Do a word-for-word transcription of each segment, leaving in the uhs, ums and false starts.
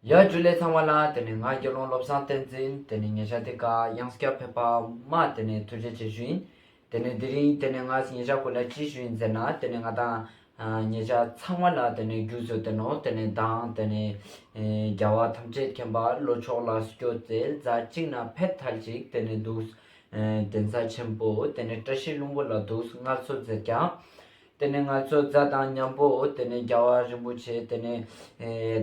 ཡ་ཇུ་ལེ་ཚང་མ་ལ། ཏེ་ནེ་ང་དགེ་སློང་བློ་བཟང་བསྟན་འཛིན། ཏེ་ནེ་ཉེ་ཞ་ཏེ་ཀ་ཡང་སྐྱར་ཕེབས་པ་མ་ཏེ་ནེ་ཐུགས་རྗེ་ཆེ་ཞུ་ཡིན། ཏེ་ནེ་དེ་རིང་ཏེ་ནེ་ང་ཉེ་ཞ་ཀུན་ལ་ཅི་ཞུ་ཡིན་ཟེར་ན་ཏེ་ནེ་ང་དང་ཉེ་ཞ་ཚང་མ་ལ་ཏེ་ནེ་རྒྱུས་ཡོད་དེ་ནོག། ཏེ་ནེ་མདང་ཏེ་ནེ་རྒྱལ་བ་ཐམས་ཅད་མཁྱེན་པ་ལྷོ་ཕྱོགས་ལ་སྐྱོད་དེ་ཟླ་གཅིག་ནེ་ཕེབས་ཐལ་ཅིག་ཏེ་ནེ་འདུག། གདན་ས་ཆེན་པོ་ཏེ་ནེ་བཀྲ་ཤིས་ལྷུན་པོ་ལ་འདུག་མངའ་གསོལ་མཛད་ཀྱང་། ཏེ་ནེ་མངའ་གསོལ་མཛད་དང་མཉམ་པོ་ཏེ་ནེ་རྒྱལ་བ་རིན་པོ་ཆེ་ཏེ་ནེ་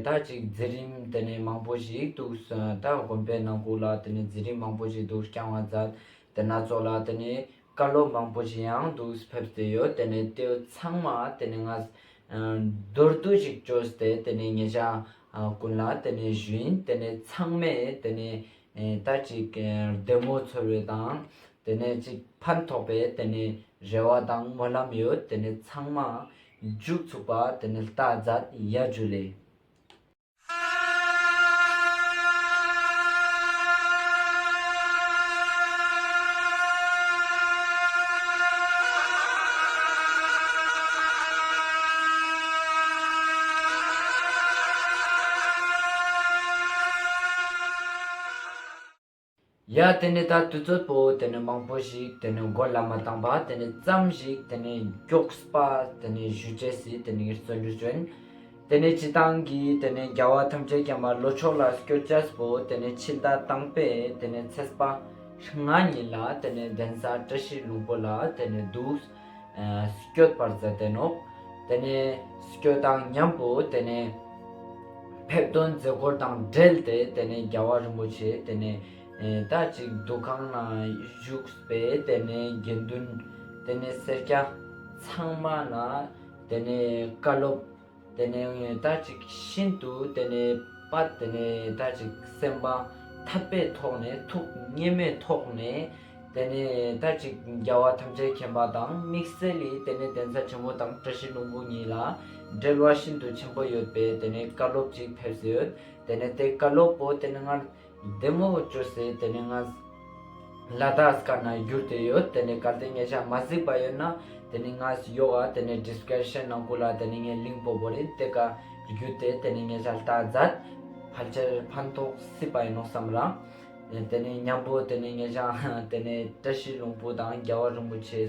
ད་ཅིག་མཛད་རིམ་ཏེ་ནེ་མང་པོ་ཞིག་འདུག། ད་དགོན་པའི་ནང་ཁུལ་ལ་ཏེ་ནེ་མཛད་རིམ་མང་པོ་ཞིག་འདུག་བསྐྱངས་པ་མཛད། ཏེ་ནེ་ཚོགས་ལ་ཏེ་ནེ་བཀའ་སློབ་མང་པོ་ཞིག་ཡང་འདུག་ཕེབས་ཏེ་ཡོད། ཏེ་ནེ་ཏེ་ཚང་མ་ཏེ་ནེ་ང་མདོར་བསྡུས་ཤིག་བཅོས་ཏེ་ཏེ་ནེ་ཉེ་ཞ་ཀུན་ལ་ཏེ་ནེ་ཞུ་ཡིན། ཏེ་ནེ་ཚང་མས་ཏེ་ནེ་ད་ཅིག་བདེ་མོ་ཚོར་བའི་དང་ཏེ་ནེ་ཅིག་ཕན་ཐོགས་པའི་ཏེ་ནེ་རེ་བ་དང་སྨོན་ལམ་ཡོད། ཏེ་ནེ་ཚང་མ་མཇུག་ཚུགས་པ་ཏེ་ནེ་ལྟ་མཛད། ཡ་ཇུ་ལེ། ཡ་ཏེ་ནེ་ད་དུས་ཚོད་པོ་ཏེ་ནེ་མང་པོ་ཞིག་ཏེ་ནེ་མགོ་ལ་མ་བཏང་པ་ཏེ་ནེ་ཙམ་ཞིག་ཏེ་ནེ་མགྱོགས་པ་ཏེ་ནེ་ཞུ་ཅེས་སི་ཏེ་ནེ་བརྩོན་འགྲུས་བྱོན། ཏེ་ནེ་སྤྱིར་བཏང་གི་ཏེ་ནེ་རྒྱལ་བ་ཐམས་ཅད་མཁྱེན་པ་ལྷོ་ཕྱོགས་ལ་སྐྱོད་ཅེས་པོ་ཏེ་ནེ་ཕྱི་ཟླ་དང་པོའི་ཏེ་ནེ་ཚེས་པ་ལྔ་ཉིན་ལ་ཏེ་ནེ་གདན་ས་བཀྲ་ཤིས་ལྷུན་པོ་ལ་ཏེ་ནེ་འདུག་སྐྱོད་པར་མཛད་དེ་ནོག། ཏེ་ནེ་སྐྱོད་དང་མཉམ་པོ་ཏེ་ནེ་ཕེབས་དོན་མཛད་སྒོ་དང་འབྲེལ་ཏེ་ཏེ་ནེ་རྒྱལ་བ་རིན་པོ་ཆེ་ཏེ་ནེ་ད་ཅིག་འདུ་ཁང་ནེ་བཞུགས་པའི་ཏེ་ནེ་དགེ་འདུན་ཏེ་ནེ་སེར་སྐྱ་ཚང་མ་ལ་ཏེ་ནེ་བཀའ་སློབ་ཏེ་ནེ་ད་ཅིག་ཤིན་ཏུ་ཏེ་ནེ་པ་ཏེ་ནེ་ད་ཅིག་སེམས་པ་ཐད་པའི་ཐོག་ནེ་ཐུགས་མཉེས་མའི་ཐོག་ནེ་ཏེ་ནེ་ད་ཅིག་རྒྱལ་བ་ཐམས་ཅད་མཁྱེན་པ་དང་དམིགས་བསལ་ལི་ཏེ་ནེ་གདན་ས་ཆེན་མོ་དང་བཀྲ་ཤིས་ལྷུན་པོ་གཉིས་ལ་འབྲེལ་བ་ཤིན་ཏུ་ཆེན་པོ་ཡོད་པའི་ཏེ་ནེ་བཀའ་སློབ་ཅིག་ཕེབས་སེ་ཡོད། ཏེ་ནེ་ཏེ་བཀའ་སློབ་པོ་ཏེ་ནེ་ང་བདེ་མོ་བཅོས་སེ་ཏེ་ནེ་ང་ལ་དྭགས་སྐད་ནེ་བསྒྱུར་ཏེ་ཡོད། ཏེ་ནེ་གལ་ཏེ་ཉེ་ཞ་མ་གཟིགས་པ་ཡོད་ན་ཏེ་ནེ་ང་ཡོག་ག་ཏེ་ནེ་ཌིསི་ཀིརིཔ་ཤན་ནང་ཁུལ་ལ་ཏེ་ནེ་ངའི་ལིངཀ་པོ་བོར་ཡིན། ཏེ་ཀ་བསྒྱུར་ཏེ་ཏེ་ནེ་ཉེ་ཞ་ལྟ་མཛད། ཕལ་ཆེར་ཕན་ཐོགས་སྲིད་པ་ཡིན་ནོག་བསམ་རང་། ཏེ་ནེ་མཉམ་པོ་ཏེ་ནེ་ཉེ་ཞ་ཏེ་ནེ་བཀྲ་ཤིས་ལྷུན་པོ་དང་རྒྱལ་བ་རིན་པོ་ཆེ་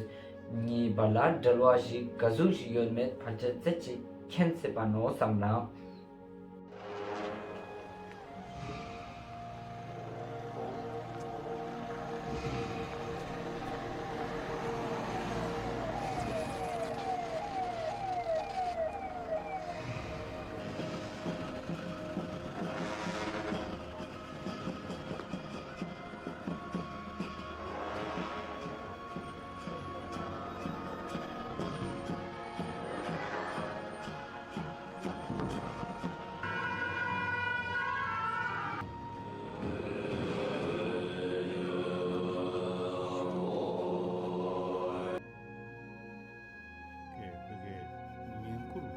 གཉིས་བར་ལ་འབྲེལ་བ་ཞིག་ག་ཟུག་ཞིག་ཡོད་མེད་ཕལ་ཆེར་རྩད་ཅིག་མཁྱེན་སྲིད་པ་ནོག་བསམ་རང་། ཀྱེ་ཕ་གི་བསྙེན་བཀུར་དུ་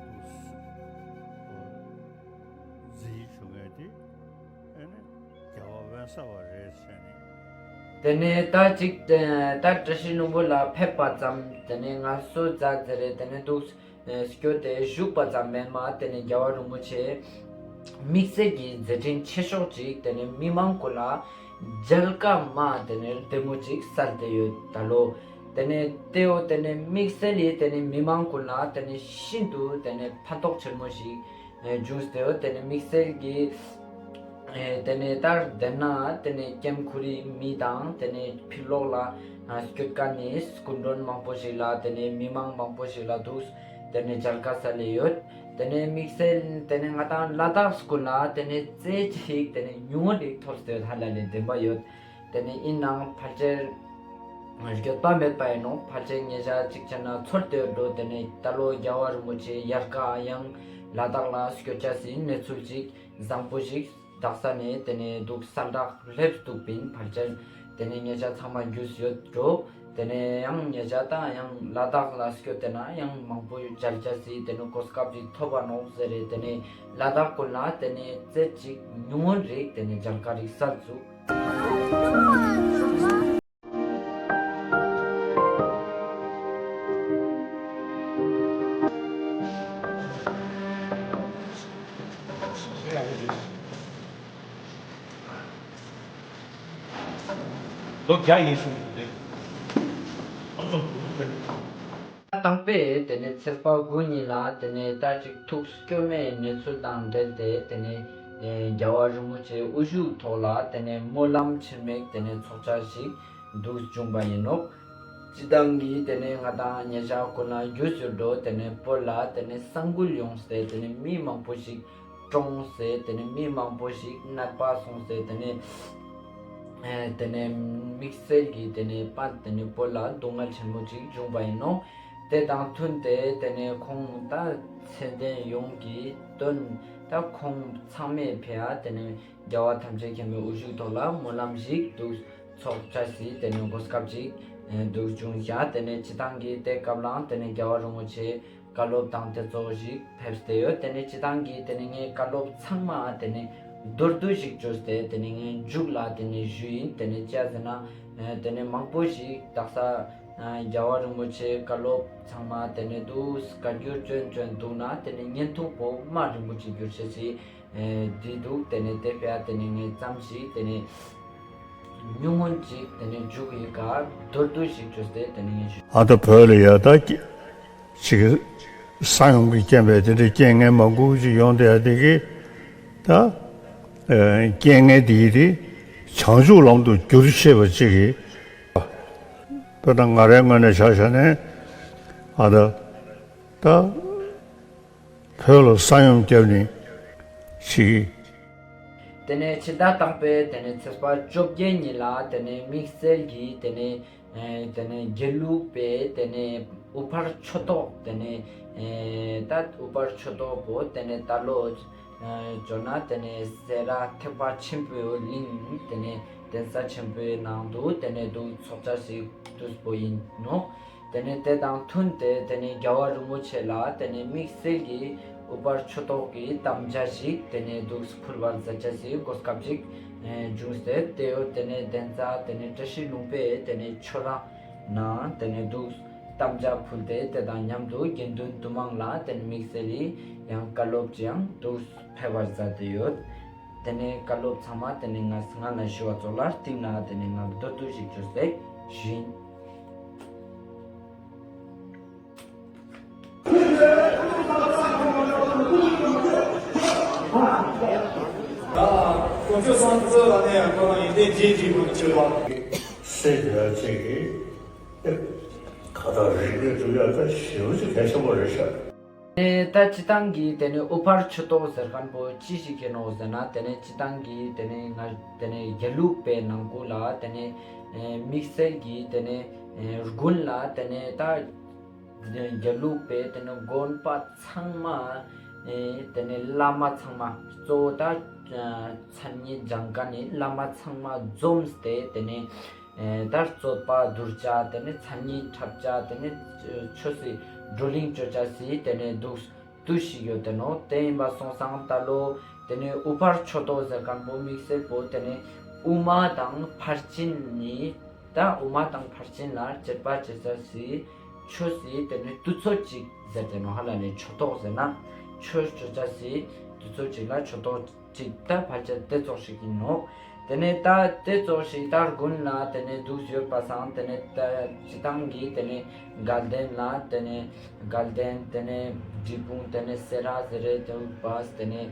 མཛད་ཞུ་མཁན་དེ་ཨ་ནི་རྒྱལ་བ་དབེན་ས་པ་རེད་ཟེར་ནས། ཏེ་ནེ་ད་ཅིག་ད་བཀྲ་ཤིས་ལྷུན་པོ་ལ་ཕེབས་པ་ཙམ་ཏེ་ནེ་མངའ་གསོལ་མཛད་ཟེར་རེ་ཏེ་ནེ་འདུག་སྐྱོད་དེ་བཞུགས་པ་ཙམ་མན་པ་ཏེ་ནེ་རྒྱལ་བ་རིན་པོ་ཆེ་དམིགས་བསལ་གྱི་མཛད་འཕྲིན་ཆེ་ཤོས་ཅིག་ཏེ་ནེ་མི་མང་ཀུན་ལ་མཇལ་ཁ་མ་ཏེ་ནེ་བདེ་མོ་ཅིག་སལ་ཏེ་ཡོད་ད་ལོ། ཏེ་ནེ་ཏེའོ་ཏེ་ནེ་དམིགས་བསལ་ལི་ཏེ་ནེ་མི་མང་ཀུན་ལ་ཏེ་ནེ་ཤིན་ཏུ་ཏེ་ནེ་ཕན་ཐོགས་ཆེན་མོ་ཞིག་བྱུང་སྟེ་ཡོད། ཏེ་ནེ་དམིགས་བསལ་གྱི་ཏེ་ནེ་ད་ལྟ་ན་ཏེ་ནེ་ཀེམ་ཁུ་རི་མི་དང་ཏེ་ནེ་ཕི་ལོག་ལ་སྐྱོད་མཁན་ནི་སྐུ་མགྲོན་མང་པོ་ཞིག་ལ་ཏེ་ནེ་མི་མང་མང་པོ་ཞིག་ལ་འདུག་ཏེ་ནེ་མཇལ་ཁ་སལ་ལེ་ཡོད། ཏེ་ནེ་དམིགས་བསལ་ཏེ་ནེ་ང་དང་ལ་དྭགས་ཀུན་ལ་ཏེ་ནེ་རྩེ་གཅིག་ཏེ་ནེ་ཉུང་ངུ་རིག་ཐོབ་སྟེ་ཡོད་ཧ་ལ་ལེ་བདེན་པ་ཡོད། ཏེ་ནེ་ཨིན་ནའང་ཕལ་ཆེར་འགྱོད་པ་མེད་པ་ཡིན་ནོག། ཕལ་ཆེར་ཉེ་ཞ་ཅིག་ཆ་ན་ཚོར་ཏེ་འགྲོ། ཏེ་ནེ་ད་ལོ་རྒྱལ་བ་རིན་པོ་ཆེ་དབྱར་ཁ་ཡང་ལ་དྭགས་ལ་སྐྱོད་ཅེས་སི་གནས་ཚུལ་ཅིག་བཟང་པོ་ཞིག་དག་ས་ནེ་ཏེ་ནེ་འདུག་གསལ་བསྒྲགས་སླེབས་འདུག་པིན། ཕལ་ཆེར་ཏེ་ནེ་ཉེ་ཞ་ཚང་མ་རྒྱུས་ཡོད་འགྲོ། ཏེ་ནེ་ཡང་ཉེ་ཞ་ད་ཡང་ལ་དྭགས་ལ་སྐྱོད་དེ་ན་ཡང་མང་པོ་མཇལ་ཅེས་སི་ཏེ་ནེ་གོ་སྐབས་ཅིག་ཐོབ་པ་ནོག་ཟེར་རེ། ཏེ་ནེ་ལ་དྭགས་ཀུན་ལ་ཏེ་ནེ་རྩེ་གཅིག་ཉུང་ངུ་རིག་ཏེ་ནེ་མཇལ་ཁ་རིག་སལ་ཚུགས། ལོ་བརྒྱ་ཡིན་གསུངས་འདུག་སྟེ། དང་པོའི་དེ་ནས་ཚེས་པ་དགུ་ཉིན་ལ་དེ་ནས་ད་ཅིག་ཐུགས་སྐྱོ་མའི་གནས་ཚུལ་དང་འབྲེལ་ཏེ་དེ་ནས་ཨེ་རྒྱལ་བ་རིན་པོ་ཆེ་དབུ་བཞུགས་ཐོག་ལ་དེ་ནས་སྨོན་ལམ་ཆེན་མོ་དེ་ནས་ཚོགས་བཅར་ཞིག་འདུག་བྱུང་བ་ཡིན་ནོག། སྤྱིར་བཏང་གི་དེ་ནས་ང་དང་ཉེ་ཞ་ཀུན་ལ་རྒྱུས་ཡོད་འགྲོ། དེ་ནས་བོད་ལ་དེ་ནས་ས་འགུལ་ཡོང་སྟེ་དེ་ནས་མི་མང་པོ་ཞིག་གྲོངས་སེ་དེ་ནས་མི་མང་པོ་ཞིག་ནད་པ་སོང་སེ་དེ་ནས་ཨེ་དེ་ནས་དམིགས་བསལ་གྱི་དེ་ནས་པ་དེ་ནས་བོད་ལ་སྡུག་བསྔལ་ཆེན་མོ་ཅིག་བྱུང་བ་ཡིན་ནོག། དེ་དང་མཐུན་ཏེ་དེ་ནས་ཁོང་ད་ཚེ་འདས་ཡོངས་ཀྱི་དོན་ད་ཁོང་ཚང་མའི་ཕི་འ་དེ་ནས་རྒྱལ་བ་ཐམས་ཅད་མཁྱེན་པའི་དབུ་བཞུགས་ཐོག་ལ་སྨོན་ལམ་ཞིག་འདུག་ཚོགས་བཅར་སི་དེ་ནས་གོ་སྐབས་ཅིག་འདུག་བྱུང་ཤག། དེ་ནས་སྤྱིར་བཏང་གི་དེ་སྐབས་ལའང་དེ་ནས་རྒྱལ་བ་རིན་པོ་ཆེ་བཀའ་སློབ་དང་དེ་ཙོགས་ཞིག་ཕེབས་ཏེ་ཡོད། དེ་ནས་སྤྱིར་བཏང་གི་དེ་ནས་ངའི་བཀའ་སློབ་ཚང་མ་དེ་ནས་མདོར་བསྡུས་ཤིག་བཅོས་ཏེ་དེ་ནས་ངའི་མཇུག་ལ་དེ་ནས་ཞུས་ཡིན། དེ་ནས་ཅི་ཟེར་ན་དེ་ནས་མང་པོ་ཞིག་དག་ས་རྒྱལ་བ་རིན་པོ་ཆེ་བཀའ་སློབ་ཚང་མ་དེ་ནས་འདུག་བཀའ་འགྱུར་བཅོན་བཅོན་འདུག་ན་དེ་ནས་བརྙན་ཐུང་པོ་མ་རིང་པོ་ཅིག་འགྱུར་ཤེས་སི་དེ་འདུག། དེ་ནས་དེ་ཕི་འ་དེ་ནས་ངའི་ཙམ་ཞིག་དེ་ནས་ཉུང་ངུན་ཅིག་དེ་ནས་མཇུག་གི་ཀ་མདོར་བསྡུས་ཤིག་བཅོས་ཏེ་དེ་ནས་ངས་ཞུ། ཨ་ད་བོད་ལ་ཡ་ད་ཅིག་ས་ཡོམ་གྱི་རྐྱེན་པས་དེ་འདྲའི་རྐྱེན་ངན་མང་པོ་ཅིག་ཡོང་དེ་ཡ་དེ་གི་ད་རྐྱེན་ངན་དེ་ཡི་དེ་བྱང་ཆུབ་ལམ་དུ་བསྒྱུར་ཤེས་པ་ཅིག་གི་དཔེར་ན་ང་རའི་ངོས་ནས་ཆ་བཞག་ནས་ཨ་ད་ད། བོད་ལ་ས་ཡོམ་བརྒྱབ་ནས་ཅིག། དེ་ནས་ཕྱི་ཟླ་དང་པོའི་དེ་ནས་ཚེས་པ་བཅོ་བརྒྱད་ཉིན་ལ་དེ་ནས་དམིགས་བསལ་གྱི་དེ་ནས་ཨེ་དེ་ནས་དགེ་ལུགས་པའི་དེ་ནས་དབུ་ཕར་ཆོས་ཐོག་དེ་ནས་ཨེ་ད་དབུ་ཕར་ཆོས་ཐོག་པོ་དེ་ནས་ད་ལོ་ཨེ་བརྗོད་ན་དེ་ནས་སེ་ར་ཐེག་པ་ཆེན་པོའི་གླིང་དེ་ནས་གདན་ས་ཆེན་པོའི་ནང་དུ་དེ་ནས་འདུག་ཚོགས་བཅར་ཞིག་བསྡུས་པོ་ཡིན་ནོག། དེ་ནས་དེ་དང་མཐུན་ཏེ་དེ་ནས་རྒྱལ་བ་རིན་པོ་ཆེ་ལ་དེ་ནས་དམིགས་བསལ་གྱི་དབུ་ཕར་ཆོས་ཐོག་གི་དམ་བཅའ་ཞིག་དེ་ནས་འདུག་ཕུལ་བར་མཛད་ཅེས་སི་གོ་སྐབས་ཅིག་ཨེ་བྱུང་སྟེ་དེ་ཡོད། དེ་ནས་གདན་ས་དེ་ནས་བཀྲ་ཤིས་ལྷུན་པོའི་དེ་ནས་ཆོས་ར་ནང་དེ་ནས་འདུག་དམ་བཅའ་ཕུལ་ཏེ་དེ་དང་མཉམ་དུ་དགེ་འདུན་འདུས་མང་ལ་དེ་ནས་དམིགས་བསལ་གྱི་ཡང་བཀའ་སློབ་ཅིག་ཡང་འདུག་ཕེབས་པར་མཛད་དེ་ཡོད། དེ་ནས་བཀའ་སློབ་ཚང་མ་དེ་ནས་ང་ང་ལ་ཞུ་བ་ཚོ་ལ་སྟིང་ན་དེ་ནས་ང་མདོར་བསྡུས་ཤིག་བཅོས་ཏེ་ཞུ་ཡིན། ད་དཀོན་མཆོག་གསུམ་གཙོ་ལ་ནས་ཁོ་རང་ཡོན་ཏན་རྗེས་ཀྱི་ཀུན་སྤྱོད་པ། སེ་དེ་ཡ་ཅིག་གིས་ཁ་ཐག་རིག་པའི་གྲུབ་ཡ་ད་ཞེ་པོ་ཅིག་གལ་ཆེན་པོ་རེད་ཤག། ཨེ་ད་སྤྱིར་བཏང་གི་དེ་ནས་དབུ་ཕར་ཆོས་ཐོག་ཟེར་མཁན་པོ་ཅི་ཞིག་ཡིན་ནོག་ཟེར་ན་དེ་ནས་སྤྱིར་བཏང་གི་དེ་ནས་ང་དེ་ནས་དགེ་ལུགས་པའི་ནང་ཁུལ་ལ་དེ་ནས་ཨེ་དམིགས་བསལ་གྱི་དེ་ནས་ཨེ་དགུན་ལ་དེ་ནས་ད་དགེ་ལུགས་པའི་དེ་ནས་དགོན་པ་ཚང་མ་ཨེ་དེ་ནས་བླ་མ་ཚང་མ་གཙོ་བོ་ད་ཨ་མཚན་ཉིད་སྦྱང་མཁན་ནི་བླ་མ་ཚང་མ་འཛོམས་ཏེ་དེ་ནས་ཨེ་ད་རྩོད་པ་བསྡུར་བྱ་དེ་ནས་མཚན་ཉིད་འཁྲབ་བྱ་དེ་ནས་ཆོས་སི་བགྲོ་གླེང་བཅོ་བྱ་སི་དེ་ནས་འདུག་དུས་ཤིག་ཡོད་དེ་ནོག། དེ་ཡིན་པ་སོང་ཙང་ད་ལོ་དེ་ནས་དབུ་ཕར་ཆོས་ཐོག་ཟེར་མཁན་པོ་དམིགས་བསལ་པོ་དེ་ནས་དབུ་མ་དང་ཕར་ཕྱིན་ནི་ད་དབུ་མ་དང་ཕར་ཕྱིན་ལ་དཔྱད་པ་བྱེད་ས་སི་ཆོས་སི་དེ་ནས་དུས་ཚོད་ཅིག་ཟེར་དེ་ནོག། ཧ་ལ་ནས་ཆོས་ཐོག་ཟེར་ན་ཆོས་བཅོ་བྱ་སི་དུས་ཚོད་ཅིག་ལ་ཆོས་ཐོག་ཅིག་ད་ཕལ་ཆེར་དེ་ཙོགས་ཤིག་ཡིན་ནོག། དེ་ནས་ད་དེ་ཙོགས་ཤིག་ད་དགུན་ལ་དེ་ནས་འདུག་ཡོད་པ་སང་དེ་ནས་ད་སྤྱིར་བཏང་གི་དེ་ནས་དགའ་ལྡན་ལ་དེ་ནས་དགའ་ལྡན་དེ་ནས་འབྲས་སྤུངས་དེ་ནས་སེ་ར་ཟེར་རེ་དེ་བས་དེ་ནས་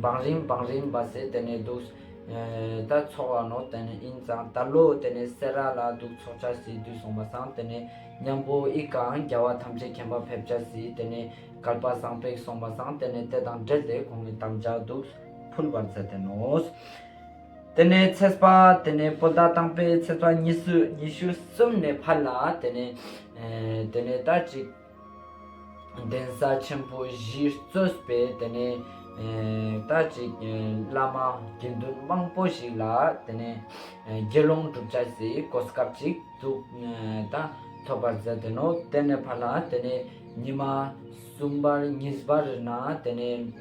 བང་རིམ་བང་རིམ་བས་སེ་དེ་ནས་འདུག་ཨེ་ད་ཚོགས་པ་ནོག། དེ་ནས་ཡིན་ཙང་ད་ལོ་དེ་ནས་སེ་ར་ལ་འདུག་ཚོགས་བཅར་སི་འདུག་སོང་པ་སང་དེ་ནས་མཉམ་པོ་ཨི་ཀའང་རྒྱལ་བ་ཐམས་ཅད་མཁྱེན་པ་ཕེབས་བཅར་སི་དེ་ནས་བསྐལ་པ་བཟང་པོ་སོང་པ་སང་དེ་ནས་དེ་དང་འབྲེལ་ཏེ་ཁོང་གི་དམ་བཅའ་འདུག་ཕུལ་བར་མཛད་དེ་ནོག། དེ་ནས་ཚེས་པ་དེ་ནས་བོད་ཟླ་དང་པོའི་ཚེས་པ་ཉི་ཤུ་ཉི་ཤུ་གསུམ་ནས་ཕར་ལ་དེ་ནས་ཨེ་དེ་ནས་ད་ཅིག་གདན་ས་ཆེན་པོ་བཞི་གཙོས་པའི་དེ་ནས་ཨེ་ད་ཅིག་ཨེ་བླ་མ་དགེ་འདུན་མང་པོ་ཞིག་ལ་དེ་ནས་ཨེ་དགེ་སློང་སྒྲུབ་བྱ་སི་གོ་སྐབས་ཅིག་འདུག་ཨེ་ད་ཐོབ་པར་མཛད་དེ་ནོག། དེ་ནས་ཕར་ལ་དེ་ནས་ཉི་མ་གསུམ་པར་གཉིས་པར་ན་དེ་ནས་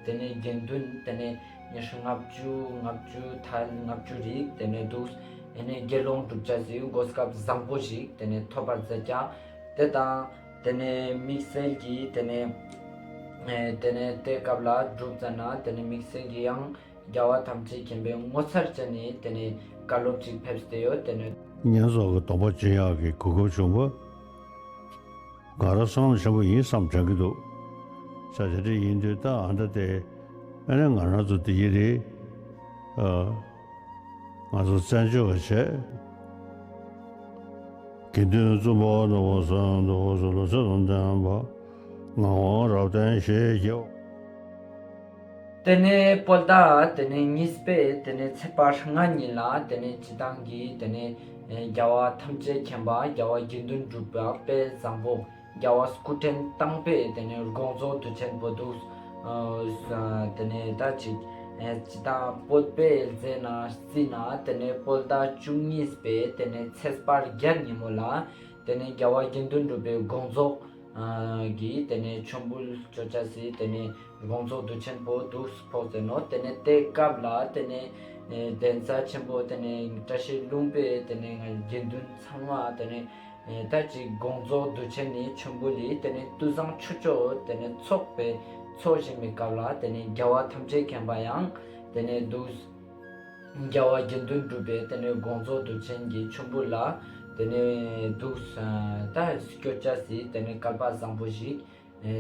དེ་ནས་དགེ་འདུན་དེ་ནས་ཉི་ཤུ་ལྔ་བཅུ་ལྔ་བཅུ་ཐལ་ལྔ་བཅུ་རིགས་དེ་ནས་འདུག། དེ་ནས་དགེ་སློང་སྒྲུབ་བྱ་སི་གོ་སྐབས་བཟང་པོ་ཞིག་དེ་ནས་ཐོབ་པར་མཛད་ཀྱག། དེ་དང་དེ་ནས་དམིགས་བསལ་གྱི་དེ་ནས་ཨེ་དེ་ནས་དེ་སྐབས་ལ་སྒྲུབ་ཙ་ན་དེ་ནས་དམིགས་བསལ་གྱི་ཡང་ རྒྱལ་བ་ཐམས་ཅད་མཁྱེན་པའི་ངོ་མཚར་ཅན་ནི་དེ་ནས་བཀའ་སློབ་ཅིག་ཕེབས་ཏེ་ཡོད། དེ་ནས་བསྙེན་རྫོགས་ཀྱི་སྡོམ་པ་བྱིན་ཡག་གི་གོ་སྐབས་བྱུང་བ། ང་རང་བསོད་ནམས་ཆེན་པོ་ཡིན་བསམ་དྲན་གྱི་འདུག་ས་ཆ་དེ་ཡིན་དུས་ད་ཨ་འདྲ་དེ་ཨ་ནི་ང་རང་ཚོ་དེ་ཡི་རེད། ཨ། ང་ཚོ་བཙན་བྱོལ་བ་བྱས། དགེ་འདུན་བཙུན་པ་ནོར་བུ་བཟང་ནོར་བུ་བཟང་ལོ་ཚོད་དང་ལྡན་པ། ངག་དབང་རབ་བརྟན་ཞེས་བགྱི། དེ་ནས་བོད་ཟླ་དེ་ནས་གཉིས་པའི་དེ་ནས་ཚེས་པ་ལྔ་ཉིན་ལ་དེ་ནས་སྤྱི་བཏང་གི་དེ་ནས་རྒྱལ་བ་ཐམས་ཅད་མཁྱེན་པ་རྒྱལ་བ་དགེ་འདུན་གྲུབ་པ་དཔལ་བཟང་པོ་རྒྱལ་བ་སྐུ་ཕྲེང་དང་པོའི་དེ་ནས་དགོངས་རྫོགས་དུས་ཆེན་པོ་འདུག་ཨ་དེ་ནས་ད་ཅིག་ཨ་སྤྱི་བཏང་བོད་པའི་རྫས་ན་རྩིས་ན་དེ་ནས་བོད་ཟླ་བཅུ་གཉིས་པའི་དེ་ནས་ཚེས་པ་བརྒྱད་ཉིན་མོ་ལ་དེ་ནས་རྒྱལ་བ་དགེ་འདུན་གྲུབ་པའི་དགོངས་རྫོགས་ཨ་གི་དེ་ནས་མཆོད་འབུལ་ཅོ་ཅེས་སི་དེ་ནས་དགོངས་རྫོགས་དུས་ཆེན་པོ་འདུག་ཕོག་ཟེར་ནོག་དེ་ནས་དེ་སྐབས་ལ་དེ་ནས་ཨེ་གདན་ས་ཆེན་པོ་དེ་ནས་བཀྲ་ཤིས་ལྷུན་པོའི་དེ་ནས་དགེ་འདུན་ཚང་མ་དེ་ནས་ཨེ་ད་ཅིག་དགོངས་རྫོགས་དུས་ཆེན་ནི་མཆོད་འབུལ་ལི་དེ་ནས་དུས་བཟང་ཆོས་ཕྱོགས་དེ་ནས་ཚོགས་པའི་ཚོགས་བཞིན་པའི་སྐབས་ལ་དེ་ནས་རྒྱལ་བ་ཐམས་ཅད་མཁྱེན་པ་ཡང་དེ་ནས་འདུག་རྒྱལ་བ་དགེ་འདུན་གྲུབ་པའི་དེ་ནས་དགོངས་རྫོགས་དུས་ཆེན་གྱི་མཆོད་འབུལ་ལ་དེ་ནས་འདུག་ད་སྐྱོད་ཅེས་སི་དེ་ནས་སྐལ་པ་བཟང་པོ་ཞིག་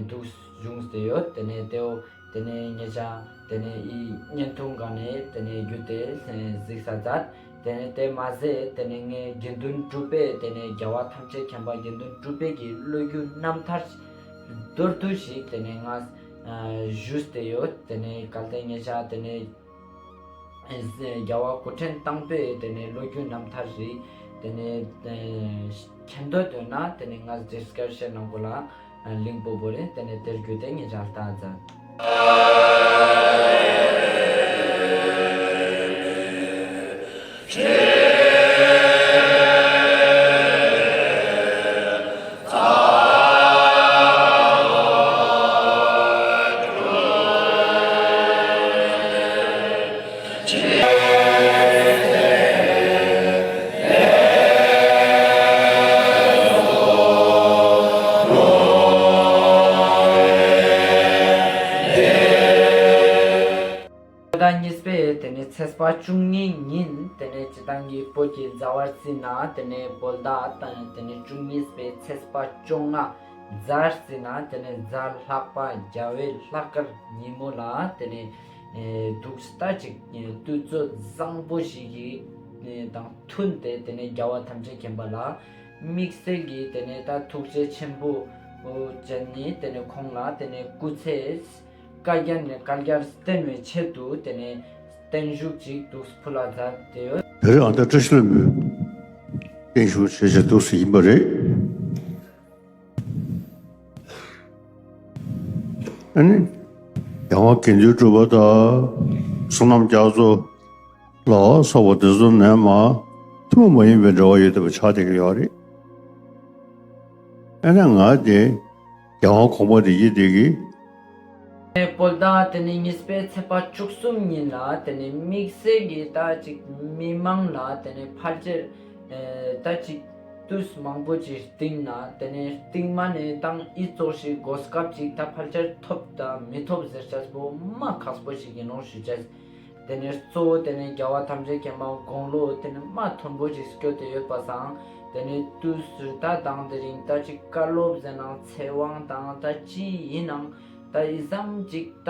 འདུག་བྱུང་སྟེ་ཡོད། དེ་ནས་དེའོ་དེ་ནས་ཉེ་ཆར་དེ་ནས་ཨི་བརྙན་ཐུང་ག་ནས་དེ་ནས་བརྒྱུད་དེ་གཟིགས་ས་མཛད། དེ་ནས་དེ་མ་ཟད་དེ་ནས་ངས་དགེ་འདུན་གྲུབ་པའི་དེ་ནས་རྒྱལ་བ་ཐམས་ཅད་མཁྱེན་པ་དགེ་འདུན་གྲུབ་པའི་གི་ལོ་རྒྱུས་རྣམ་ཐར་མདོར་བསྡུས་ཤིག་དེ་ནས་ང་ཞུས་ཏེ་ཡོད། དེ་ནས་གལ་ཏེ་ཉེ་ཆར་དེ་ནས་རྒྱལ་བ་སྐུ་ཕྲེང་དང་པོའི་དེ་ནས་ལོ་རྒྱུས་རྣམ་ཐར་རིགས་དེ་ནས་མཁྱེན་འདོད་ཡོད་ན་དེ་ནས་ང་ཌིས་ཀིརིབ་ཤན་ནང་གོ་ལ་ལིངྐ་པོ་བོ་རེད། དེ་ནས་དེར་བརྒྱུད་དེ་ཉེ་ཆར་ལྟ་མཛད། བོད་ཟླ་གཉིས་པའི་དེ་ནས་ཚེས་པ་བཅུ་གཉིས་ཉིན་དེ་ནས་སྤྱི་བཏང་གི་བོད་ཀྱི་ཟླ་བར་བརྩིས་ན་དེ་ནས་བོད་ཟླ་དང་དེ་ནས་བཅུ་གཉིས་པའི་ཚེས་པ་བཅོ་ལྔ་ཟླར་བརྩིས་ན་དེ་ནས་ཟླ་ལྷག་པ་རྒྱལ་བའི་ལྷག་དཀར་ཉིན་མོ་ལ་དེ་ནས་ཨེ་འདུག་ད་ཅིག་ཨེ་དུས་ཚོད་བཟང་པོ་ཞིག་གི་ཨེ་དང་མཐུན་ཏེ་དེ་ནས་རྒྱལ་བ་ཐམས་ཅད་མཁྱེན་པ་ལ་དམིགས་བསལ་གྱི་དེ་ནས་ད་ཐུགས་རྗེ་ཆེན་པོ་ཅན་ནི་དེ་ནས་ཁོང་ལ་དེ་ནས་སྐུ་ཚེ་བསྐལ་བརྒྱར་ནས་བསྐལ་བརྒྱར་བརྟན་པའི་ཆེད་དུ་དེ་ནས་བརྟན་བཞུགས་ཅིག་འདུག་ཕུལ་ལ་མཛད་དེ་ཡོད། དེ་རིང་ཨ་ད་བཀྲ་ཤིས་ལྷུན་པོའི་བརྟན་བཞུགས་བྱེད་ཆེད་འདུག་སེ་ཡིན་པ་རེད། ཨ་ནི་རྒྱལ་བ་དགེ་འདུན་གྲུབ་པ་དང་བསོད་ནམས་རྒྱ་མཚོ་ལ་སོགས་པ་དེ་ཚོ་ནས་མ་ཐུན་མོང་མ་ཡིན་པའི་འབྲེལ་བ་ཡོད་བསྡད་པ་ཆགས་བསྡད་ཀྱི་ཡོད་རེད། ཨ་ནི་ང་དེ་རྒྱལ་བ་གོང་མ་དེ་ཡིད་བདེ་གི། བོད་ཟླ་དེ་ནས་གཉིས་པའི་ཚེས་པ་བཅུ་གསུམ་ཉིན་ལ་དེ་ནས་དམིགས་བསལ་གྱི་ད་ཅིག་མི་མང་ལ་དེ་ནས་ཕལ་ཆེར་ཨེ་ད་ཅིག་དུས་མང་པོ་ཅིག་སྟིང་ན་དེ་ནས་སྟིང་མ་ནས་དང་ཨི་ཙོགས་ཤིག་གོ་སྐབས་ཅིག་ད་ཕལ་ཆེར་ཐོབ་དང་མི་ཐོབ་ཟེར་ཅེས་པོ་མ་ཁག་པོ་ཞིག་ཡིན་ནོག་ཞུ་ཅེས། དེ་ནས་གཙོ་བོ་དེ་ནས་རྒྱལ་བ་ཐམས་ཅད་མཁྱེན་པ་དགུང་ལོ་དེ་ནས་མ་མཐོན་པོ་ཅིག་སྐྱོད་དེ་ཡོད་པ་སང་དེ་ནས་དུས་སུ་ད་དང་དེ་རིང་ད་ཅིག་བཀའ་སློབ་ཟེར་ནའང་ཚེ་དབང་དང་ད་ཅི་ཡིན་ནའང་ད་ཨི་ཙམ་ཅིག་ད་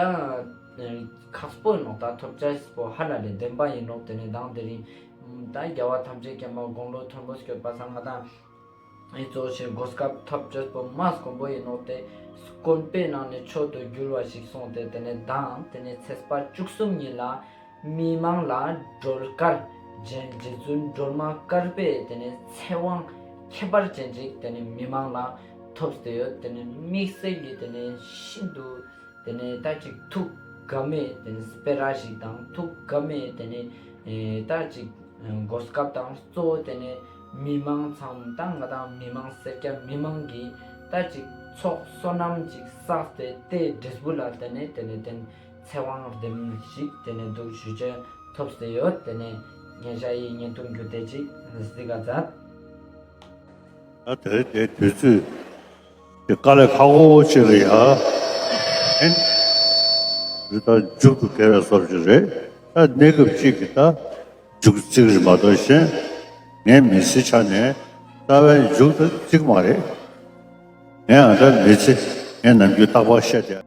ཁག་པོ་ཡིན་ནོག་ད་ཐོབ་ཅེས་པོ་ཧ་ལ་ལས་བདེན་པ་ཡིན་ནོག་དེ་ནས་དང་དེ་རིང་ད་རྒྱལ་བ་ཐམས་ཅད་མཁྱེན་པ་དགུང་ལོ་མཐོན་པོ་སྐྱོད་པ་སང་ང་དང་ཨི་ཙོགས་ཤིག་གོ་སྐབས་ཐོབ་ཅེས་པོ་མ་དཀོན་པོ་ཡིན་ནོག་དེ་དཀོན་པའི་ནང་ནས་མཆོག་ཏུ་གྱུར་བ་ཞིག་སོང་སྟེ་དེ་ནས་དང་དེ་ནས་ཚེས་པ་བཅུ་གསུམ་ཉིན་ལ་མི་མང་ལ་སྒྲོལ་དཀར་རྗེ་རྗེ་བཙུན་སྒྲོལ་མ་དཀར་པོའི་དེ་ནས་ཚེ་དབང་ཁྱད་པར་ཅན་ཅིག་དེ་ནས་མི་མང་ལ་ཐོབ་སྟེ་ཡོད། དེ་ནས་དམིགས་བསལ་གྱི་དེ་ནས་ཤིན་ཏུ་དེ་ནས་ད་ཅིག་ཐུགས་དགའ་མོས་དེ་ནས་སྤེ་ར་ཞིག་དང་ཐུགས་དགའ་མོས་དེ་ནས་ཨེ་ད་ཅིག་གོ་སྐབས་དང་གཙོ་བོ་དེ་ནས་མི་མང་ཚང་མ་དང་ང་དང་མི་མང་སེར་སྐྱ་མི་མང་གི་ད་ཅིག་ཚོགས་བསོད་ནམས་ཅིག་བསགས་ཏེ་དེ་འབྲས་བུ་ལ་དེ་ནས་དེ་ནས་དེ་ཚེ་དབང་ལྡན་ཞིག་དེ་ནས་འདུག་ཞུ་ཅེས་ཐོབ་སྟེ་ཡོད། དེ་ནས་ཉེ་ཞ་ཡི་བརྙན་ཐུང་བརྒྱུད་དེ་ཅིག་གཟིགས་ག་མཛད། ད་དེ་རིང་དེ་དུས་ཚོད་དེ་དཀའ་ལས་ཁག་པོ་ཅིག་རེད་ཡ། ཨེ་ནི་ད་མཇུག་ཏུ་དགེ་བའི་སོར་ཅིག་རེད། ད་གནས་སྐབས་གཅིག་གི་ད་མཇུག་རྩིས་རེད་མ་གཏོགས་གཞན་ངའི་མི་ཚེ་ཆ་ནས་རྩ་བའི་མཇུག་ཏུ་རྩིས་མ་རེད། ངས་ཨ་ད་མི་ཚེ་ངས་ནམ་རྒྱུན་རྟག་པར་བཤད་དེ།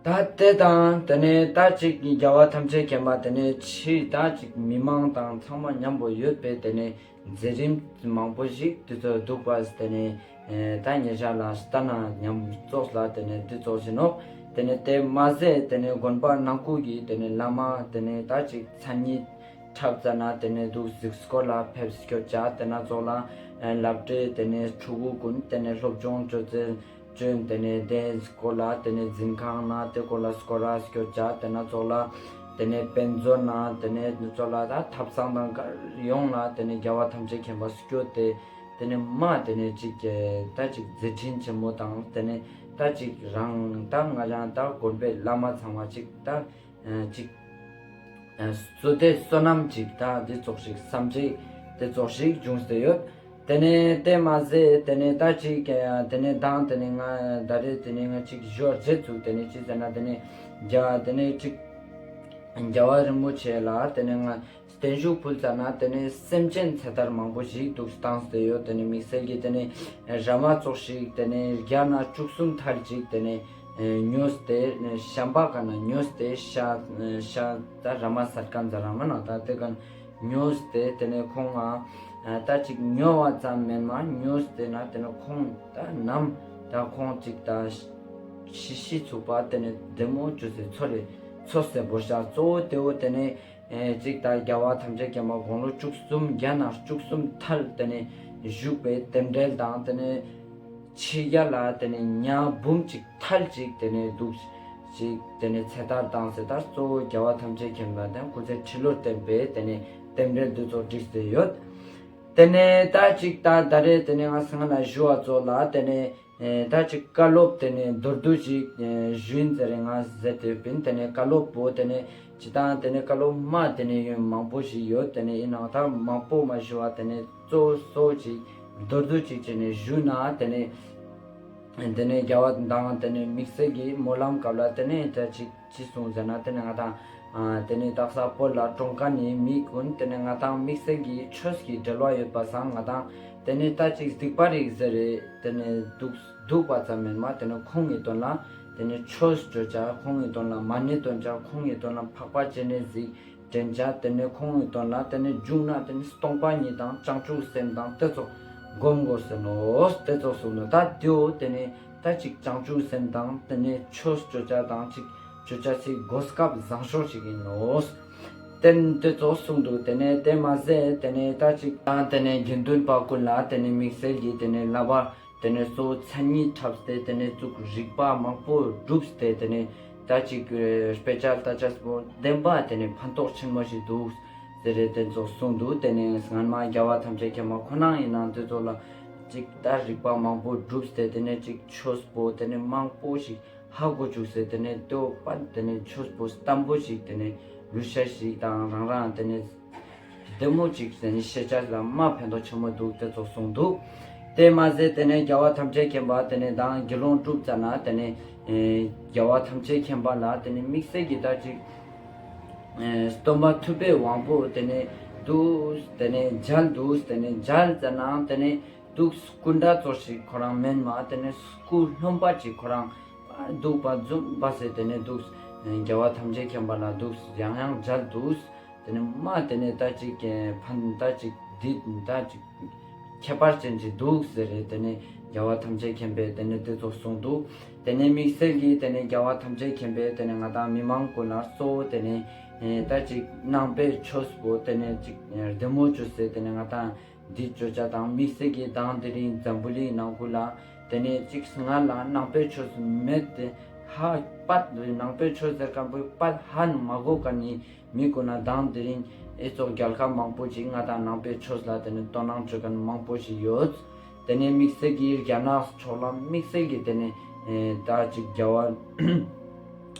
ད་དེ་དང་དེ་ནས་ད་ཅིག་རྒྱལ་བ་ཐམས་ཅད་མཁྱེན་པ་དེ་ནས་ཕྱི་ད་ཅིག་མི་མང་དང་ཚང་མ་མཉམ་པོ་ཡོད་པའི་དེ་ནས་མཛད་རིམ་མང་པོ་ཞིག་དེ་ཚོ་འདུག་པ་དེ་ནས་ད་ཉེ་ཞག་ལ་ལྟ་ན་ཉམས་ཙོགས་ལ་དེ་ནས་དེ་ཙོགས་ཞིག་ནོག། དེ་ནས་དེ་མ་ཟད་དེ་ནས་དགོན་པ་ནང་ཁུལ་གྱི་དེ་ནས་བླ་མ་དེ་ནས་ད་ཅིག་མཚན་ཉིད་འཁྲབ་ཙ་ན་དེ་ནས་འདུག་གཟིགས་སྐོར་ལ་ཕེབས་སྐྱོད་བྱ། དེ་ན་ཙོགས་ལ་ཨ་སློབ་གྲྭའི་དེ་ནས་ཕྲུ་གུ་ཀུན་དེ་ནས་སློབ་སྦྱོང་ཅོ་ཙེ་ཅོན། དེ་ནས་དེ་སྐོར་ལ་དེ་ནས་འཛིན་ཁང་ན་དེ་སྐོར་ལ་སྐོར་ར་སྐྱོད་བྱ། དེ་ན་ཙོགས་ལ་དེ་ནས་དཔེ་མཛོད་ན་དེ་ནས་ཙོགས་ལ་ད་ཐབ་ཚང་དང་གར་ཡོང་ལ་དེ་ནས་རྒྱལ་བ་ཐམས་ཅད་མཁྱེན་པ་སྐྱོད་དེ། དེ་ནས་མ་དེ་ནས་ཅིག་ད་ཅིག་མཛད་འཕྲིན་ཆེན་མོ་དང་དེ་ནས་ད་ཅིག་རང་ད་ང་རང་ད་དགོན་པའི་བླ་མ་ཚང་མ་ཅིག་ད་ཅིག་ཨ་བསོད་བདེ་བསོད་ནམས་ཅིག་ད་འདི་ཙོགས་ཤིག་བསམ་ཚིག་དེ་ཙོགས་ཤིག་བྱུང་སྟེ་ཡོད། དེ་ནས་དེ་མ་ཟད་དེ་ནས་ད་ཅིག་ཨ་དེ་ནས་དང་དེ་ནས་ང་ད་རེས་དེ་ནས་ང་ཅིག་ཞོར་རྗེས་ཚུགས་དེ་ནས་ཅི་ཟེར་ན་དེ་ནས་རྒྱ་དེ་ནས་ཅིག་རྒྱལ་བ་རིན་པོ་ཆེ་ལ་དེ་ནས་ང་བརྟན་བཞུགས་ཕུལ་ཙ་ན་དེ་ནས་སེམས་ཅན་ཚེ་ཐར་མང་པོ་ཞིག་འདུག་བཏང་སྟེ་ཡོད། དེ་ནས་དམིགས་བསལ་གྱི་དེ་ནས་ར་མ་ཙོགས་ཤིག་དེ་ནས་བརྒྱ་ན་བཅུ་གསུམ་ཐལ་ཅིག་དེ་ནས་ཉོས་ཏེ་ཤམ་པ་ག་ན་ཉོས་ཏེ་ཤ་ཤ་ད་ར་མ་སར་ཀན་ཛ་ར་མ་ན་ད་དེ་ག་ན་ཉོས་ཏེ་དེ་ནས་ཁོང་ང་ད་ཅིག་ཉོ་བ་ཙམ་མེན་མ་ཉོས་ཏེ་ན་དེ་ནས་ཁོང་ད་ནམ་ད་ཁོང་ཅིག་ད་ཤི་ཤི་ཚུགས་པ་དེ་ནས་བདེ་མོ་ཅོས་སེ་འཚོ་རེ་འཚོ་སེ་བོར་ཤ་གཙོ་བོ་དེ་བོ་དེ་ནས་ཨེ་ཅིག་ད་རྒྱལ་བ་ཐམས་ཅད་མཁྱེན་པ་དགུང་ལོ་བཅུ་གསུམ་བརྒྱ་ན་བཅུ་གསུམ་ཐལ་དེ་ནས་བཞུགས་པའི་རྟེན་འབྲེལ་དང་དེ་ནས་ཕྱི་རྒྱལ་ལ་དེ་ནས་ཉ་འབུམ་གཅིག་ཐལ་ཅིག་དེ་ནས་འདུག་ཅིག་དེ་ནས་ཚེ་ཐར་བཏང་སེ་ད་གཙོ་བོ་རྒྱལ་བ་ཐམས་ཅད་མཁྱེན་པ་དང་སྐུ་ཚེ་ཁྲི་ལོར་བརྟན་པའི་དེ་ནས་རྟེན་འབྲེལ་འདི་ཚོ་བསྒྲིགས་ཏེ་ཡོད། དེ་ནས་ད་ཅིག་ད་ད་རེས་དེ་ནས་ང་སང་ལ་ཞུ་བ་ཚོ་ལ་དེ་ནས་ཨེ་ད་ཅིག་བཀའ་སློབ་དེ་ནས་མདོར་བསྡུས་ཅིག་ཨེ་ཞུ་ཡིན་ཟེར་རེ་ང་ཟེར་ཏེ་ཡོད་པིན། དེ་ནས་བཀའ་སློབ་པོ་དེ་ནས་ཅི་དང་དེ་ནས་བཀའ་སློབ་མ་དེ་ནས་ཡོད་མང་པོ་ཞིག་ཡོད། དེ་ནས་ཡིན་ནའང་ད་མང་པོ་མ་ཞུ་བ་དེ་ནས་གཙོ་གཙོ་ཅིག་མདོར་བསྡུས་ཅིག་བྱས་ནས་ཞུ་ན་དེ་ནས་དེ་ནས་རྒྱལ་བ་དང་དེ་ནས་དམིགས་བསལ་གྱི་སྨོན་ལམ་སྐབས་ལ་དེ་ནས་ད་ཅིག་ཅི་གསུངས་ཟེར་ན་དེ་ནས་ང་དང་ཨ་དེ་ནས་དག་ས་བོད་ལ་གྲོངས་མཁན་ནི་མི་ཀུན་དེ་ནས་ང་དང་དམིགས་བསལ་གྱི་ཆོས་ཀྱི་འབྲེལ་བ་ཡོད་པ་སང་ང་དང་དེ་ནས་ད་ཅིག་སྡིག་པ་རིག་ཟེར་རེ་དེ་ནས་འདུག་འདུག་པ་ཙམ་མེན་མ་དེ་ནས་ཁོང་གི་དོན་ལ་དེ་ནས་ཆོས་བརྗོད་བྱ་ཁོང་གི་དོན་ལ་མ་ཎི་འདོན་བྱ་ཁོང་གི་དོན་ལ་འཕགས་པ་སྤྱན་རས་གཟིགས་དྲན་བྱ་དེ་ནས་ཁོང་གི་དོན་ལ་དེ་ནས་འབྱུང་ན་དེ་ནས་སྟོང་པ་ཉིད་དང་བྱང་ཆུབ་སེམས་དང་དེ་ཚོ་སྒོམ་དགོས་ཟེར་ནོ། དེ་ཚོ་གསུངས་ནོ། ད་དེའོ་དེ་ནས་ད་ཅིག་བྱང་ཆུབ་སེམས་དང་དེ་ནས་ཆོས་བརྗོད་བྱ་དང་ཅིག་བརྗོད་བྱ་ཚིག་གོ་སྐབས་བཟང་ཤོས་ཤིག་ཡིན་ནོ། དེ་དེ་ཚོ་གསུངས་འདུག། དེ་ནས་དེ་མ་ཟད་དེ་ནས་ད་ཅིག་དང་དེ་ནས་དགེ་འདུན་པ་ཀུན་ལ་དེ་ནས་དམིགས་བསལ་གྱི་དེ་ནས་བསླབ་པ་དེ་ནས་གཙོ་བོ་མཚན་ཉིད་འཁྲབ་སྟེ་དེ་ནས་ཙུག་རིག་པ་མང་པོ་བསྒྲུབས་ཏེ་དེ་ནས་ད་ཅིག་དཔེ་ཆ་ལྟ་ཅེས་པོ་བདེན་པ་དེ་ནས་ཕན་ཐོགས་ཆེན་མོ་ཞིག་འདུག་ཟེར་རེ་དེ་ཚོ་གསུངས་འདུག། དེ་ནས་སྔན་མ་རྒྱལ་བ་ཐམས་ཅད་མཁྱེན་པ་ཁོ་ན་ཡིན་ན་དེ་ཚོ་ལ་ཅིག་ད་རིག་པ་མང་པོ་བསྒྲུབས་ཏེ་དེ་ནས་ཅིག་ཆོས་པོ་དེ་ནས་མང་པོ་ཞིག་ཧ་གོ་བཅུག་སྟེ་དེ་ནས་དེའོ་པ་དེ་ནས་ཆོས་པོ་བརྟན་པོ་ཞིག་དེ་ནས་ལུས་ཤེས་ཤིག་དང་རང་རང་དེ་ནས་བདེ་མོ་ཅིག་དེ་ནས་ཤེས་བྱ་ལ་མ་ཕན་ཐོགས་ཆེན་མོ་འདུག། དེ་ཚོ་གསུངས་འདུག། དེ་མ་ཟད་དེ་ནས་རྒྱལ་བ་ཐམས་ཅད་མཁྱེན་པ་དེ་ནས་དང་དགེ་སློང་བསྒྲུབས་ཙ་ན་དེ་ནས་ཨེ་རྒྱལ་བ་ཐམས་ཅད་མཁྱེན་པ་ལ་དེ་ནས་དམིགས་བསལ་གྱི་ད་ཅིག་ཨེ་སྟོན་པ་ཐུབ་པའི་དབང་པོ་དེ་ནས་འདུག། དེ་ནས་མཇལ་འདུག། དེ་ནས་མཇལ་ཙ་ན་དེ་ནས་འདུག་སྐུ་འདྲ་ཙོགས་ཤིག་ཁོ་རང་མེན་མ་དེ་ནས་སྐུ་རློན་པ་ཅིག་ཁོ་རང་འདུག་པ་འཛུམ་པ་ཟེར་དེ་ནས་འདུག་རྒྱལ་བ་ཐམས་ཅད་མཁྱེན་པ་ལ་འདུག་ཡང་ཡང་མཇལ་འདུག། དེ་ནས་མ་དེ་ནས་ད་ཅིག་ཕན་ད་ཅིག་འདི་ད་ཅིག་ཁྱད་པར་ཅན་ཅིག་འདུག་ཟེར་རེ་དེ་ནས་རྒྱལ་བ་ཐམས་ཅད་མཁྱེན་པས་དེ་ནས་དེ་ཚོ་གསུངས་འདུག། དེ་ནས་དམིགས་བསལ་གྱི་དེ་ནས་རྒྱལ་བ་ཐམས་ཅད་མཁྱེན་པས་དེ་ནས་ང་དང་མི་མང་ཀུན་ལ་གཙོ་བོ་དེ་ནས་ད་ཅིག་ནང་པའི་ཆོས་པོ་དེ་ནས་ཅིག་བདེ་མོ་བཅོས་ཟེར་དེ་ནས་ང་དང་འདི་བརྗོད་བྱ་དང་དམིགས་བསལ་གྱི་དང་དེ་རིང་འཛམ་བུ་གླིང་ནང་ཁུལ་ལ་དེ་ནས་ཅིག་སྔ་ལ་ནང་པའི་ཆོས་མེད་དེ་ཧ་པད་ནང་པའི་ཆོས་ཟེར་མཁན་པོ་པད་ཧ་མ་གོ་མཁན་ནི་མི་ཀུན་ན་དང་དེ་རིང་ཨེ་ཙོགས་རྒྱལ་ཁབ་མང་པོ་ཅིག་ང་དང་ནང་པའི་ཆོས་ལ་དེ་ནས་དོ་སྣང་བྱེད་མཁན་མང་པོ་ཞིག་ཡོད། དེ་ནས་དམིགས་བསལ་གྱི་རྒྱ་ནག་ཕྱོགས་ལ་དམིགས་བསལ་གྱི་དེ་ནས་ཨེ་ད་ཅིག་རྒྱལ་བ་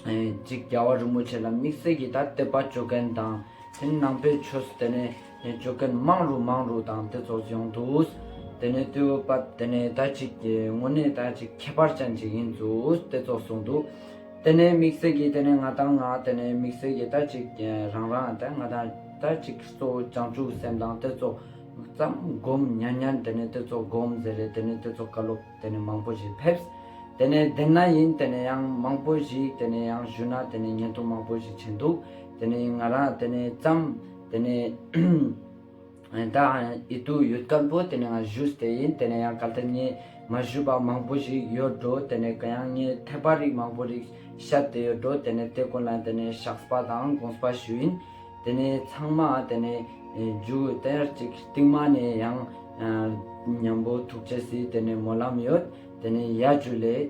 ཨེ་ཅིག་རྒྱལ་བ་རིན་པོ་ཆེ་ལ་དམིགས་བསལ་གྱི་ད་དད་པ་བཅོ་མཁན་དང་དེ་ནས་ནང་པའི་ཆོས་དེ་ནས་ཨེ་བཅོ་མཁན་མང་རུ་མང་རུ་དང་དེ་ཚོ་ཡོང་འདུག། དེ་ནས་དུས་པ་དེ་ནས་ད་ཅིག་དངོས་གནས་ད་ཅིག་ཁྱད་པར་ཅན་ཅིག་ཡིན་འདུག་དེ་ཚོ་གསུངས་འདུག། ཏེ་ནེ་དམིགས་བསལ་གྱི་ཏེ་ནེ་ང་དང་ང་ཏེ་ནེ་དམིགས་བསལ་གྱི་ཏ་ཅིག་རང་རང་ཏ་ང་དང་ཏ་ཅིག་གཙོ་བོ་བྱང་ཆུབ་སེམས་དང་ཏེ་ཙོགས་ཙམ་སྒོམ་ཉན་ཉན་ཏེ་ནེ་ཏེ་ཙོགས་སྒོམ་ཟེར་རེ་ཏེ་ནེ་ཏེ་ཙོགས་བཀའ་སློབ་ཏེ་ནེ་མང་པོ་ཞིག་ཕེབས། ཏེ་ནེ་ཏེ་ན་ཡིན་ཏེ་ནེ་ཡང་མང་པོ་ཞིག་ཏེ་ནེ་ཡང་ཞུ་ན་ཏེ་ནེ་ཉན་ཐོས་མང་པོ་ཞིག་ཆེན་འདུག་ཏེ་ནེ་ང་རང་ཏེ་ནེ་ཙམ་ཏེ་ནེ་ཏ་ཨིད་ཏུ་ཡོད་ཁན་པོ་ཏེ་ནེ་ང་ཞུས་ཏེ་ཡིན། ཏེ་ནེ་ཡང་གལ་ཏེ་ངས་མ་ཞུས་པ་མང་པོ་ཞིག་ཡོད་འགྲོ། ཏེ་ནེ་ག་ཡང་ངས་ཐད་པ་རིགས་མང་པོ་རིགས་བཤད་དེ་ཡོད་འགྲོ། ཏེ་ནེ་ཏེ་ཀུན་ལ་ཏེ་ནེ་བཤགས་པ་དང་དགོངས་པ་ཞུ་ཡིན། ཏེ་ནེ་ཚང་མ་ཏེ་ནེ་ཨེ་མཇུག་ཏེ་ཡར་ཅིག་རྟིང་མ་ནེ་ཡང་ཨ་མཉམ་པོ་ཐུགས་རྗེ་ཆེ་ཏེ་ནེ་སྨོན་ལམ་ཡོད། ཏེ་ནེ་ཡ་ཇུ་ལེ།